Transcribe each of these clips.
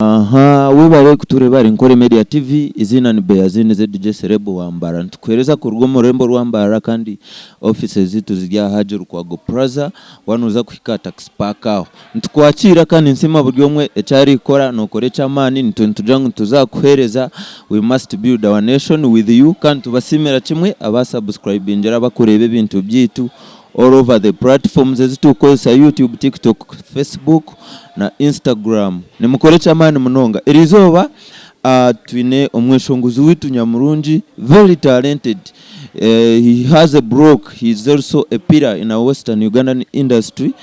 Aha webare kutureba ari Nkore Media TV eiziina ni Beyazini ZJ Celeb wa Mbarara nitukuhereza kuruga omu rurembo rwa Mbarara kandi offices zaitu ziri aha Hajji Lukwago Plaza waaba noza kuhika aha taxi park aho nitukwakiira kandi ninsiima buri omwe eki arikukora nokora ekyamaani nitwe nitugira ngu nituza kukuhereza we must build our nation with you kandi nitubasiimira kimwe aba subscribingire abakureeba ebintu byaitu all over the platforms ezi turikukozesa YouTube, TikTok, Facebook na Instagram. Nimukora eky'amaani munonga. Erizooba twine omweshongozi waitu nyamurungi very talented he has a block he is also a pillar in our western Ugandan industry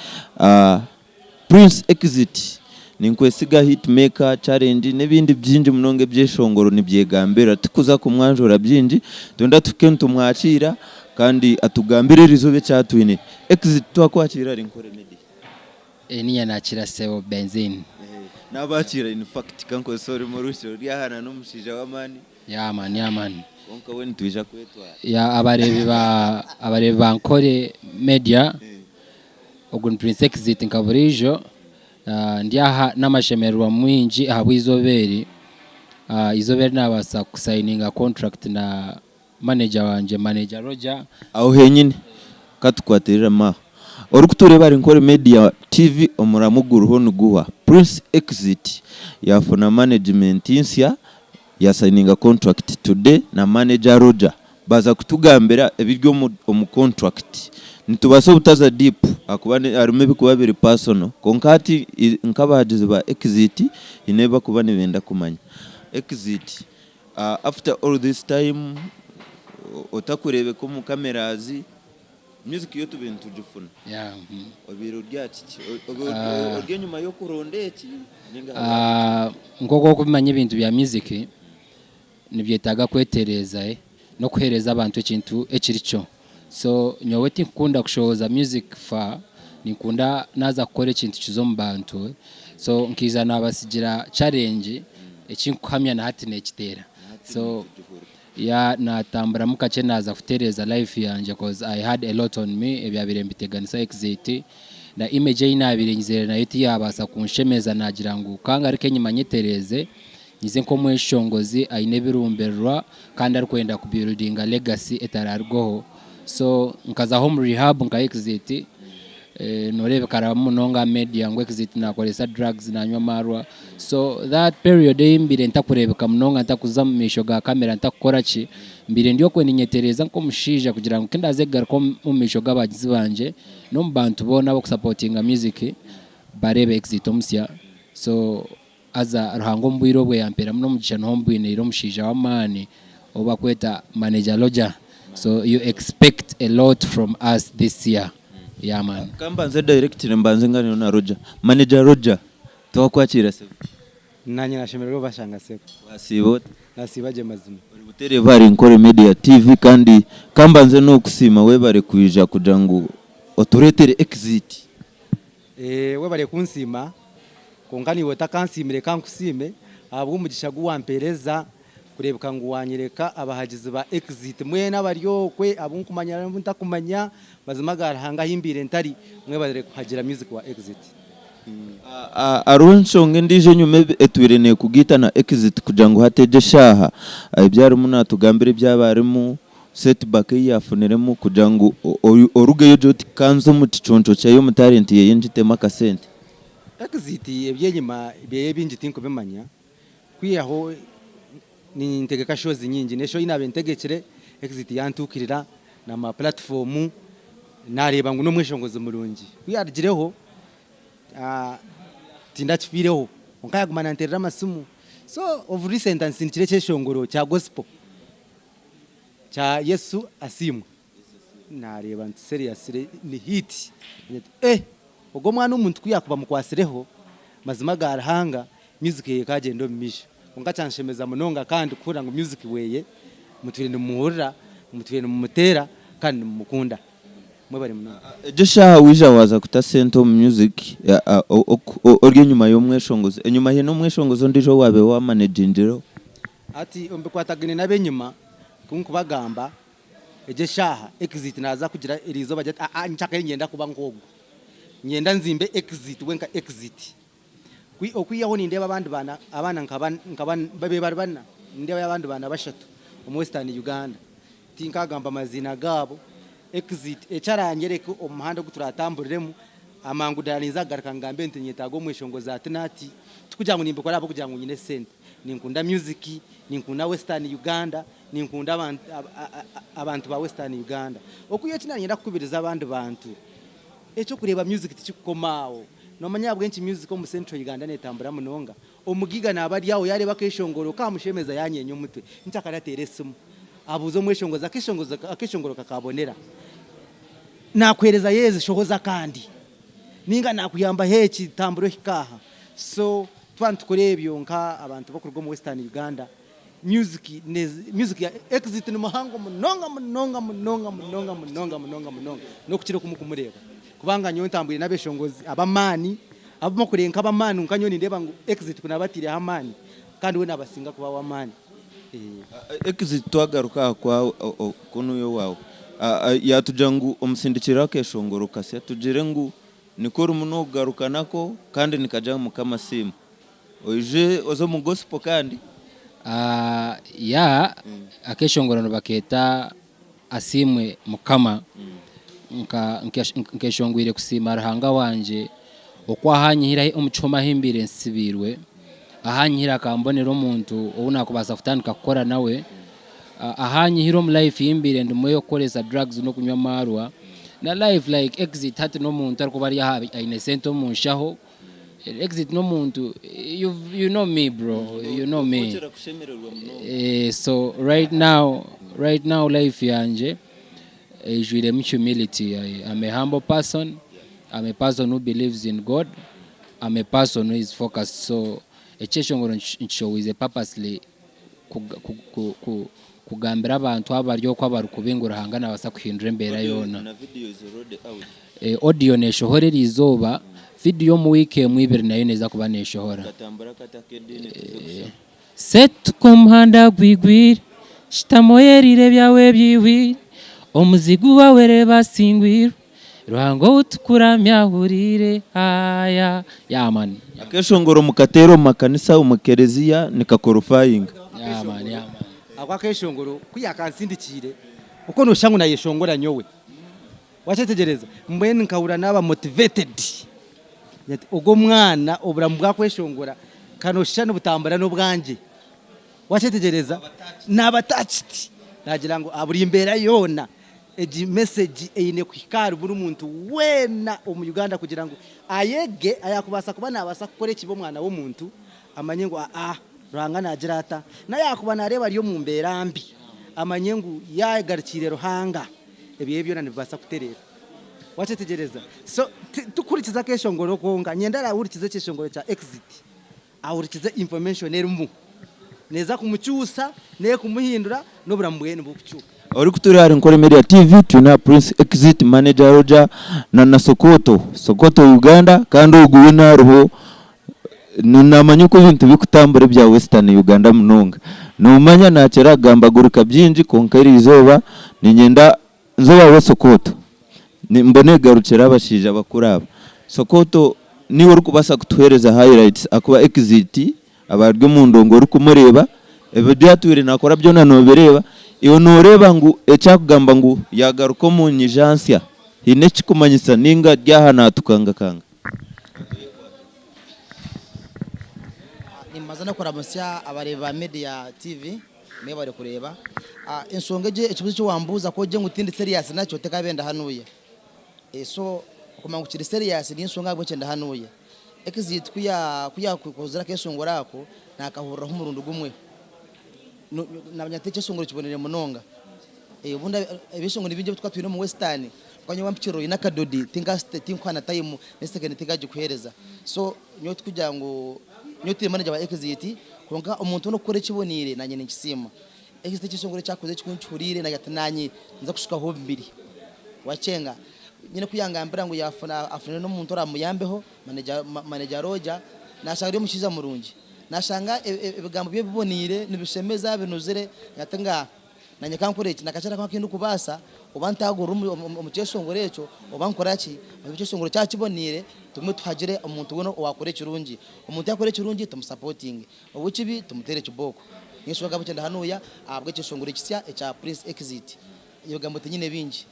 Prince Exit Ninkwesiga Hit Maker Challenge n'ebindi bingi munonga ebyeshongoro nibyegambira. Tikuza kumwanjura bingi, twenda tuhike nitumwakiira kandi atugambire eriizooba eki atwine. Exit Twakwakira ahari Nkore Media. Niinye naakira sebo Benzine. Naabakiira in fact kankozese orurimi orwishiki ruri aha na n'omushaija w'amaani. Yeah man, yeah man. Kwonka we nitwija kwetwara. Yeah abareebi ba abareebi ba Nkore Media. Ogu ni Prince Exit nka buriijo, ndi aha n'amashemererwa maingi ahabw'eizooba eri. Eizooba eri naabaasa kusayininga contract na manager wangye, manager Roger. Aho henyine katukwatiriramu aho. Orikutureeba ari Nkore Media TV omuramu guriho niguha. Prince Exit yafuna management nsya yasayininga contract today na manager Roger. Baaza kutugambira ebiri omu contract. Nitubaasa obutaza deep ahakuba harimu ebirikuba biri personal kwonka hati nk'abahagizi ba Exit haine ebi barikuba nibenda kumanya. Exit after all this time otakureebeka omu cameras, music yo tubaire nitugifuna, obaire ori aha kiki? Obaire ori enyima y'okuronda eki ninga habwaki? Nk'oku orikubimanya ebintu bya music, Nibyetaaga kwetereeza n'okuheereza abantu ekintu ekiri kyo. So nyowe tinkukunda kushohoza music far, ninkunda naaza kukora ekintu kize omu bantu. So nkaija naabatsigira challenge eki nkuhamya na hati neekiteera. So yeah naatamburamu kakye naaza kutereeza life yangye coz I had a lot on me ebyabaire nibiteganisa exit na image ei naabaire nyizire nayo tiyaabaasa kunshemeza naagira ngu ka ngaruke enyima nyetereeze. Nyize nk'omweshongozi aine ebirumbirirwa kandi arikwenda ku buildinga legacy etararugaho so nkazaho omu rehab nka exit noreebeka arabamu munonga aha media ngu exit nakoresa drugs nanywa amaarwa so that period ei mbaire ntakureebeka munonga ntakuza omu maisho ga camera ntakukora ki mbaire ndi okwe ninyetereeza nk'omushaija kugira ngu kindaze kugaruka omu maisho g'abagizi bangye n'omu bantu boona abakusapotinga music bareebe exit omusya so Haza Ruhanga omu bwire obwe yampeeramu n'omugisha niho mbwiniire omushaija w'amaani ou bakweta Manager Roger. So you expect a lot from us this year. Yeah man. Ka mbanze directly mbanze nganireho na Roger. Manager Roger, twakwakiira sebo. Nanye nashemererwa obashanga sebo. Wasiiba ota? Nasiiba gye mazima. Ori butereevu ahari Nkore Media TV kandi ka mbanze n'okusiima webare kwija kugira ngu otureetere exit. Eeh webare kunsiima kwonka naiwe otakansiimire kankusiime ahabw'omugisha gu wampereza kureebeka ngu wanyereka abahagizi ba Exit mwena abari okwe abu nkumanya n'abu ntakumanya mazima aga Ruhanga ahi mbaire ntari mwebare kuhagira music wa Exit. Hariho enshonga endiijo enyima etwire neekugaita na Exit kugira ngu hati egi eshaaha ebi arimu naatugambira ebi aba arimu Setback ei yaafuniremu kugira ngu orugeyo ogire oti ka nze omu kiconco kyeye omu talent yeye ngitemu akasente. Exit eby'enyima byeye ebingi tinkubimanya kwihaho nintegeka shows nyingi n'eshow ei naabaire ntegekire Exit yantuukirira namuha platform naareeba ngu n'omweshongozi murungi ku yaarugireho tindakifiireho kwonka yaaguma nanteerera amasimu so of recent ansindikire ekyeshongoro kya gospel. Kya Yesu asiimwe. Nareeba nti seriously ni hit nti eh ogu omwana omuntu kuyakuba amukwasireho mazima ga Ruhanga music yeye ekagyenda omu maisho. Kwonka kyanshemeza munonga kandi kuhurira ngu music weye mutwire nimumuhurira, mutwire nimumuteera kandi nimumukunda. Mwebare munonga. Egyo eshaaha waija waaza kuta sente omu music ori enyima y'omweshongozi, enyima haine omweshongozi ondiijo ou waabaire wamanejingireho? Hati omu bikwatagaine n'ab'enyima, ku nkubagamba, egyo eshaaha Exit naaza kugira eriizooba agire ati, Aa nkyakare niinyenda kuba nk'ogwo. Niinyenda nzimbe Exit we nka Exit. Okwihaho nindeeba abandi baana abaana nka nka be bari bana, nindeebayo abandi baana bashatu omu Western Uganda. Tinkagamba maziina gaabo. Exit eki aranyereke omu muhanda ogu turatamburiremu, amangu ddala ninza kugaruka ngambe nti ninyetaaga omweshongozi ati n'ati. Tikugira ngu nimbikora ahabw'okugira ngu nyine esente. Ninkunda music, ninkunda Western Uganda, ninkunda abantu ba Western Uganda. Okwihaho eki nanyenda kukubiriza abandi bantu, eky'okureeba music tikikukoma aho. Nomanya ahabw'enki music omu Central Uganda netambura munonga? Omugiga naaba ari aho yareeba akeshongoro kamushemeza yanyenya omutwe, nkyakare ateera esimu abuuza omweshongozi akeshongoro kakabonera. Nakuhereza yeezi shohoza akandi ninga nakuyambaho eki tambura ohike aha. So twaba nitukora ebyo nka abantu bokuruga omu Western Uganda, music music ya Exit ni muhango munonga munonga munonga munonga munonga munonga munonga nokukira oku mukumureeba. Kubanga nyowe ntambwire n'abeshongozi ab'amaani abu murikureeba nk'ab'amaani kwonka nyowe nindeeba ngu Exit ku naaba ataireho amaani kandi we naabasinga kuba ow'amaani. Exit twagaruka aha kwa kunu owaawe yaatugira ngu omusindikire akeshongoro kasya tugire ngu niko orimu n'okugaruka nako kandi nikagya Mukama asiimwe. Oije oze omu gospel kandi? Yeah akeshongoro nibakeeta Asiimwe Mukama. Nkeshongwire kusiima Ruhanga wangye oku ahanyihire omu kihome ahu mbaire nsibiirwe, ahanyihire akambonera omuntu ou nakubaasa kutandika kukora nawe, ahanyihire omu life ei mbaire ndimu ey'okukoresa drugs n'okunywa amaarwa, na life like exit hati n'omuntu arikuba ari aha aine sente omu nshaho, exit n'omuntu you know me bro, you know me. So right now, right now life yangye eijwiremu humility, I'm a humble person, I'm a person who believes in God, I'm a person who is focused so ekyeshongoro nkishohoize purposely kugambira abantu abari okwo abarikubi ngu Ruhanga nabaasa kuhindura embeera yoona. Audio neshohora eriizooba, vidiyo omu wiiki emwe ibiri nayo neeza kuba neshohora. Setuka omuhanda gwigwire, shutama oyeriire ebyawe ebyihwire, omuzigu wawe reeba asingwirwe, Ruhanga ou tukuramya ahuriire, aya, yeah man. Akeshongoro mukateera omu makanisa, omu kereziya nikakorofayinga. Yeah man, yeah man. Ako akeshongoro ku yakansindikiire, okwo noshusha ngu nayeshongora nyowe. Wakyetegyereza? Mbwenu nkahurira naaba motivated. Nti ogu omwana oburamu bwakweshongora ka noshusha nibutambura n'obwangye. Wakyetegyereza? Naaba touched. Nagira ngu aha buri mbeera yoona, egi message eine kuhika ahari buri muntu weena omu Uganda kugira ngu ayege, ayakubaasa kuba nabaasa kukora ekibi omwana w'omuntu, amanye ngu aa Ruhanga nagira ata? N'ayakuba nareeba ari omu mbeera mbi, amanye ngu yagarukiire Ruhanga. Ebyo byona nibibaasa kutereera. Wakyetegyereza? So, tikuhurikiza akeshongoro konka. Nyenda arahurikize ekyeshongoro kya Exit, ahurikize information erimu. Neeza kumukyusa, n'ekumuhindura, n'oburamu bweye nibukukyuka. Orikutuura ahari Nkore Media TV twine aha Prince Exit Manager Roger na na Sokoto, Sokoto Uganda kandi ogu we nariho Namanya oku ebintu birikutambura ebya Western Uganda munonga. Nomanya nakira kugambagurika bingi kwonka eriizooba niinyenda nze owaawe Sokoto mbone kugarukira abashaija bakuru aba. Sokoto niiwe orikubaasa kutuheereza highlights ahakuba Exit aba ari omu ndongo orikumureeba, ebi atwire naakora byona noobireeba. Iwe nooreeba ngu eki arikugamba ngu yaagaruka omu nyija nsya haine eki kirikumanyisa nainga ari aha naatukangakanga? Nimbanza n'okuramutsya abareebi ba Media TV mwebare kureeba. Enshonga egyo ekibuuzo eki wambuuza ku ogire ngu tindi serious nakyo tekabaire ndahanuuya. So okumanya ngu kiri serious niyo enshonga ahabw'enki ndahanuuya. Exit ku yakozire akeshongoro ako nakahuriraho omurundi gumwe. Namanya nti ekyeshongoro kibonire munonga. Obundi ebyeshongoro ni bingi ebi turikuba twine omu western kwonka nyowe wampikirira oine akadodi tinkuha na time n'esekeni tinkagikuheereza. So nyowe tikugira ngu nyowe tindi manager wa Exit kwonka omuntu weena orikukora ekiboniire nanye ninkisiima. Exit ekyeshongoro eki akozire eki ku nkihuriire nagira nti nanye ninza kushukaho bibiri. Wakyenga? Nyine ku yangambira ngu yaafuna afunire n'omuntu oraamuyambeho manager Roger nashanga ari omushaija murungi. Nashanga ebigambo bye biboniire nibishemeza binuzire nati nga. Nanye kankore eki, nakakye nako aku ndikubaasa, oba ntaagurira omu kyeshongoro ekyo, oba nkora ki, beitu ekyeshongoro kyaba kiboneire, tugume tuhagire omuntu weena owaakora ekirungi. Omuntu yaakora ekirungi tumusapotinge, ow'ekibi tumuteere kibooko. Niyo nshonga ahabw'enki ndi hanuuya ahabw'ekyeshongoro ekisya ekya Prince Exit. Ebigambo tinyine bingi,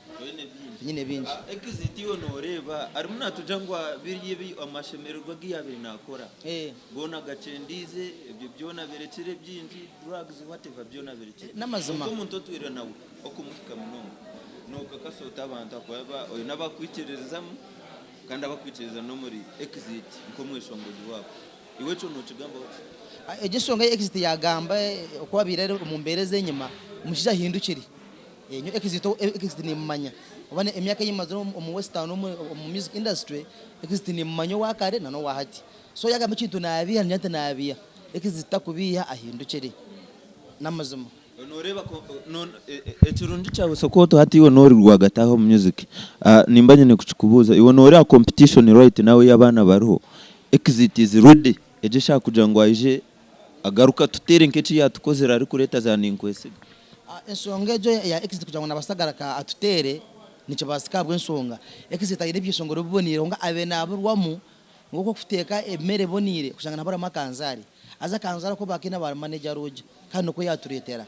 tinyine bingi. Exit iwe nooreeba arimu naatugira ngu biriya ebi amashemererwa agu yaabaire naakora goona gakyendiize, ebyo byona abirekire bingi, drugs whatever byona abirekire. N'amazima. Kwonka omuntu otwire nawe okumuhika munonga nookakasa ota abantu ahakuba oine abakwikiririzamu kandi abakwikiririza n'omuri Exit nk'omweshongozi waabo. Iwe ekyo nookigambaho ki? Egyo enshonga ei Exit yaagamba oku abaire ari omu mbeera ez'enyima, omushaija ahindukire. Nyowe Exit Exit nimmumanya. Oba emyaka ei mmazire omu Western omu music industry, Exit nimmumanya owa kare na n'owa hati. So yaagamba ekintu naabiiha ningira nti naabiiha. Exit takubiiha ahindukire. N'amazima. Nooreeba ku ekirungi kyawe Sokoto hati iwe noori rwagati aho omu music, nimba nyine kukikubuuza, iwe nooreeba competition right now ei abaana bariho, Exit is ready egyo eshaaha kugira ngu aije agaruke atuteere nk'eki yaatukozire arikureeta za Ninkwesiga? Enshonga egyo eya Exit kugira ngu naabaasa kugaruka atuteere nikibaasika ahabw'enshonga Exit aine ebyeshongoro biboneire kwonka abaire naaburwamu Nk'oku okuteeka emere eboniire kushanga nihaburamu akanzaari. Haza akanzaari ako baakaine aba manager Roger kandi nikwo yaatureetera.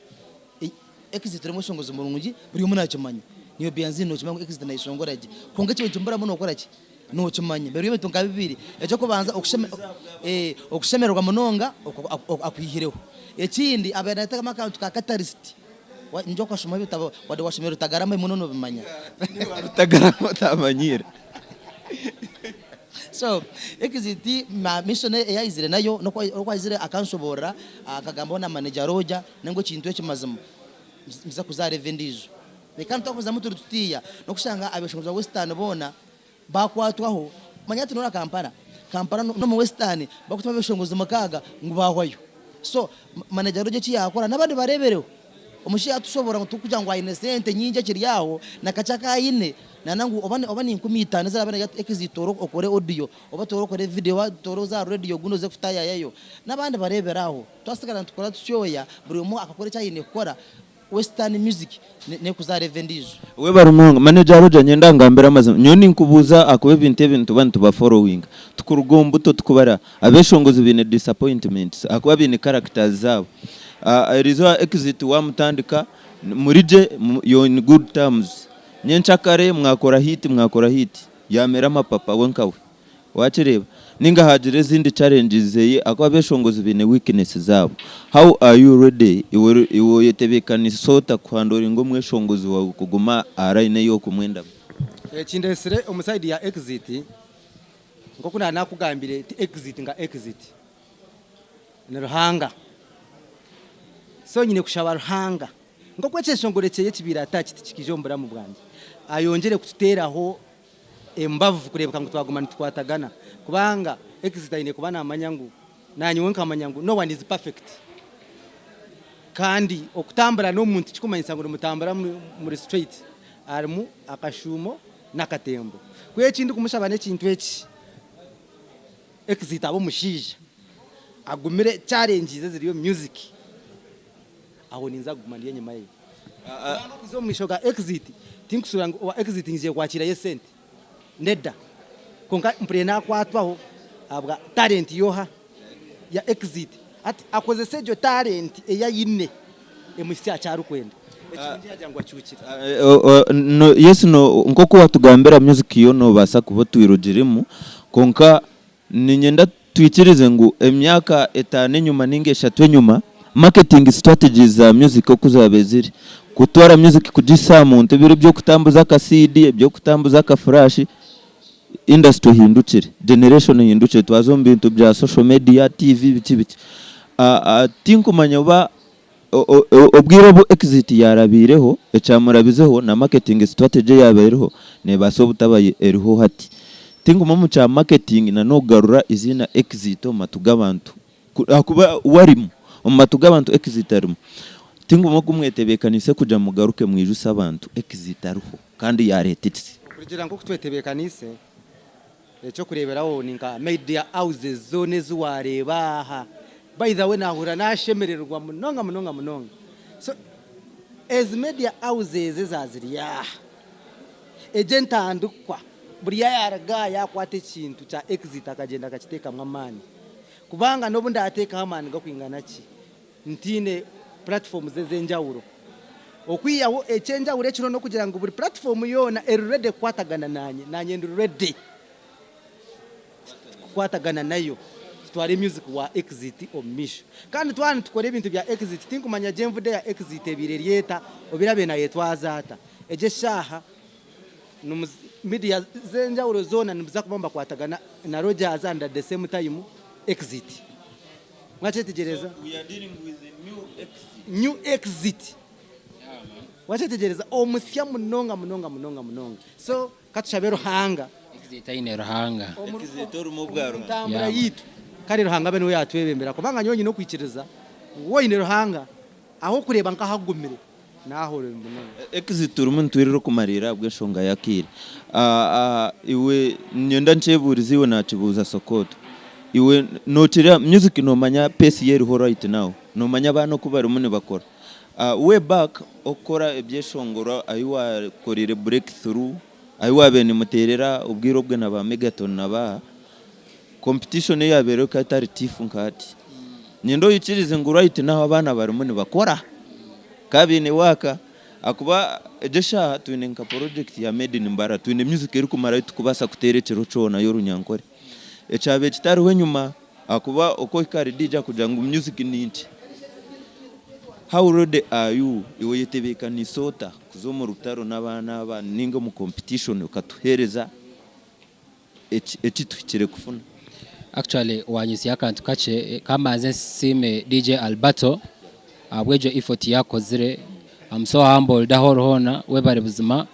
Exit erimu eshongozi murungi buri omwe naakimanya. Naiwe Byanzini nookimanya ngu Exit naayeshongora gye. Kwonka ekibaire nikimuburamu nookora ki? Nookimanya. Birimu ebintu nka bibiri. Eky'okubanza okushemererwa munonga akwihireho. Ekindi abaire naateekamu akantu ka catalyst. Nyowe okashoma ebitabo wadde washomire Rutagarama ebimwe noobimanya. Rutagarama otamanyiire. So exit ma mission ei aizire nayo n'oku oku aizire akanshoboorora akagambaho na manager Roger ngu ekintu eki mazima nikiza kuzaara eva endiijo. Kandi twagumizamu turi tutiiya n'okushanga abeshongozi ba western boona bakwatwaho manya hati noreeba Kampala, Kampala n'omu western bakutuma abeshongozi mukaaga ngu bahwayo. So manager Roger eki yakora n'abandi bareebereho. Omushaija yatushoboorora ngu tikugira ngu aine sente nyingi ekiri aho na kakye aku aine nana ngu oba oba ni 5000 eziraabe nari exit toora okore audio oba toora okore video oba toora oze aha radio ogundi oze kutaayayayo. N'abandi bareebera aho. Twasigara nitukora tusyoya buri omwe akakora eki aine kukora western music nekuzaara eva endiijo. Webare munonga manager Roger nyenda ngambire amazima nyowe ninkubuuza ahakuba ebintu ebi nituba nituba followinga tukuruga omu buto tukubara abeshongozi baine disappointments ahakuba baine characters zaabo Erizooba exit wamutandika muri gye you're in good terms nyenkyakare mwakora hit mwakora hit yamera amapapa we nkawe wakireeba ninga hagira ezindi challenges zeye ahakuba abeshongozi baine weakness zaabo how are you ready iwe iwe oyetebekanise ota kuhandoringa omweshongozi wawe kuguma aha line eyi okumwendamu? Ekindetsire omu side ya exit nkoku nanakugambire ti exit nka exit. Ni Ruhanga. So nyine kushaba Ruhanga nk'oku ekyeshongoro kyeye kibaire ataki tikikaija omu buramu bwangye, ayongyere kututeeraho embavu kureebeka ngu twaguma nitukwatagana kubanga Exit aine kuba naamanya ngu naanyowe nkamanya ngu no one is perfect kandi okutambura n'omuntu tikikumanyisa ngu nimutambura muri straight harimu akashuumo n'akatembo. Ku eki ndikumushaba n'ekintu eki. Exit abe omushaija agumire challenges eziri omu music aho ninza kuguma ndi enyima ye. Kubanga okuza omu maisho ga Exit tinkusuubira ngu owa Exit nyizire kwakirayo esente nedda kwonka mpurire nakwatwaho ahabwa talent yoha ya Exit hati akozese egyo talent ei ayine emuhitsye aha kyarikwenda. Ekirungi yagira ngu acuukire. Yes nk'oku watugambira music yo nobaasa kuba otwire ogirimu kwonka niinyenda twikirize ngu emyaka etaano enyima ninga eshatu enyima marketing strategies za music oku zaabaire ziri kutwara music kugihitsya aha muntu biri eby'okutambuza aka CD, eby'okutambuza aka flash, industry ehindukire, generation ehindukire twaza omu bintu bya social media, TV biki biki. Tinkumanya oba Obwire obu Exit yaarabaireho, ekyamurabizeho na marketing strategy eyaabairiho neebaasa obutaba eriho hati. Tinguma omu kya marketing na n'okugarura eiziina Exit omu matu g'abantu ahakuba we arimu, omu matu g'abantu Exit arimu. Tinguma oku mwetebeekaniise kugira mugaruke mwijuse abantu Exit ariho kandi yaareeta ekitsya. Kurugiirira nk'oku twetebeekaniise, Eky'okureeberaho ni nka media houses zoona ezi waareeba aha. By the way naahurira naashemererwa munonga munonga munonga. So Ezi media houses eza ziri aha, egyo entandikwa buri ayaruga aha yakwata ekintu kya Exit akagyenda akakiteekamu amaani. Kubanga n'obu ndateekaho amaani gakwingana ki, ntaine platforms ez'enjawulo. Okwihaho eky'enjawulo ekiriho n'okugira ngu buri platform yoona eri ready kukwatagana naanye, naanye ndi ready kukwatagana nayo tutware music wa Exit omu maisho. Kandi twaba nitukora ebintu bya Exit tinkumanya gye envuda ya Exit ebaire eri eta oba erabaire nayetwaza ata. Egyo eshaaha media z'enjawulo zoona nibaza kuba nibakwatagana na Rogers and at the same time Exit. Mwakyetegyereza? We are dealing with a new exit. New exit. Wakyetegyereza? Omusya munonga munonga munonga munonga. So katushabe Ruhanga. Exit aine Ruhanga. Exit orimu obwa Ruhanga. Entambura yaitu. Kare Ruhanga abe niwe yatwebembera kubanga nyowe nyine okwikiriza ngu woine Ruhanga aho okureeba nk'ahagumire nahorora munonga. Exit turimu nitwirira okumariira ahabw'enshonga y'akaire. Iwe niinyenda nkyebuurize iwe naakibuuza Sokoto. Iwe nookira music noomanya pace ye eriho right now? Noomanya abaana oku barimu nibakora? Way back okukora ebyeshongoro ahi waakoreire break through, ahi waabaire nimuteerera obwire obwe na ba Megaton na baaha, competition eyaabaire ekaba etari tiifu nka hati. Niinyenda oikirize ngu right now abaana barimu nibakora ka baine waaka ahakuba egi eshaaha twine nka project ya made in Mbarara, twine music erikumara ei turikubaasa kuteera ekiro kyona y'orunyankore. Ekyabaire kitariho enyima ahakuba oku ohika ahari DJ akugira ngu music ni nkye. How ready are you? Iwe oyetebeekaniise ota kuza omu rutaro n'abaana aba ninga omu competition okatuheereza eki tuhikire kufuna? Actually wanyitsya akantu kakye, kambanze nsiime DJ Alberto ahabw'egyo effort yakozire, I'm so humbled ahu ori hoona webare buzima.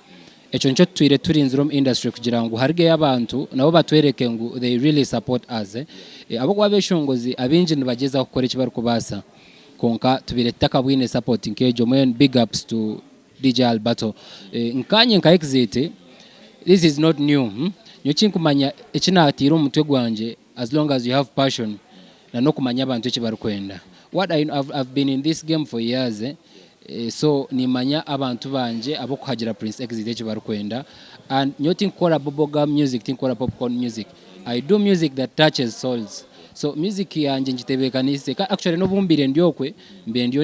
Ekyo nikyo tutwire turinzire omu industry kugira ngu harugeyo abantu nabo batwereke ngu they really support us. Ahabw'okuba abeshongozi abaingi nibagyezaho kukora eki barikubaasa kwonka tubaire tutakabwine support nk'egyo mbwenu big ups to DJ Alberto. Nkanye nka Exit this is not new, nyowe ekinkumanya eki natiire omu mutwe gwangye as long as you have passion na n'okumanya abantu eki barikwenda. What I know, I've been in this game for years so nimanya abantu bangye ab'okuhagira Prince Exit eki barikwenda and nyowe tinkukora bubble gum music, tinkukora popcorn music, I do music that touches souls. So music yangye ngitebeekaniise ka actually n'obu mbaire ndi okwe mbaire ndiyo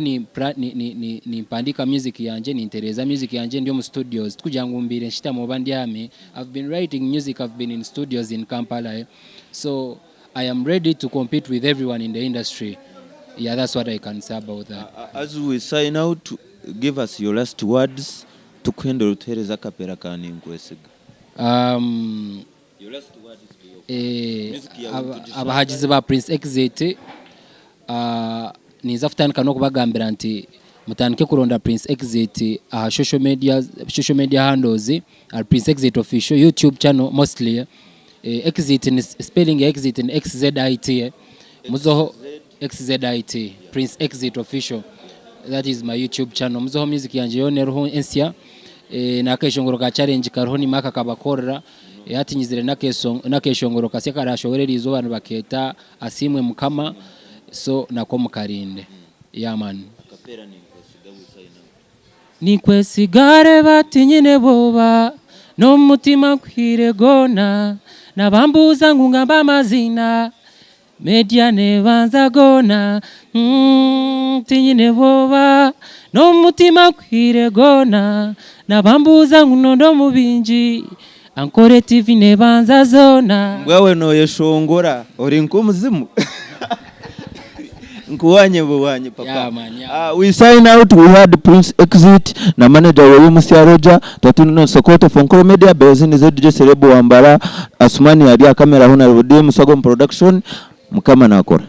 nimpandiika music yangye, nintereeza music yangye ndi omu studios tikugira ngu mbaire nshutami oba ndyami, I've been writing music, I've been in studios in Kampala. So I am ready to compete with everyone in the industry yeah that's what I can say about that. As we sign out, give us your last words tukuhendere otuhereze akapera ka Ninkwesiga. Um, Your last words to your fans. eh, Music yawe nitugishanga. Abahagizi ba Prince Exit ah, ninza kutandika n'okubagambira nti mutandike kuronda Prince Exit aha social media, social media handles ahari Prince Exit official YouTube channel mostly. Exit ni spelling ya exit ni XZIT muzoho XZIT Prince Exit official that is my YouTube channel muzoho music yangye yoona eriho ensya n'akeshongoro ka challenge kariho ni Mark akabakorera hati nyizire n'akeshongoro kasya akarashohora eriizooba nibakeeta Asiimwe Mukama so nako mukarinde yeah man. Ninkwesiga reeba tinyine bwoba N'omu mutima nkuhaire goona Nabambuuza ngu ngambe amaziina Media nebanza goona mm, Tinyine bwoba N'omu mutima nkuhaire goona Nabambuuza ngu nonda omu bingi Ankore TV nebanza zoona. Mbwa we noyeshongora ori nk'omuzimu. Nkuwanye buwanye papa. Yeah man, yeah. We sign out we had Prince Exit na manager wewe Musya Roger twatuni no Sokoto for Nkore Media Bezini ZJ Celeb Wambara Asumani ari aha kamera Honorable DM Swago production Mukama nakora.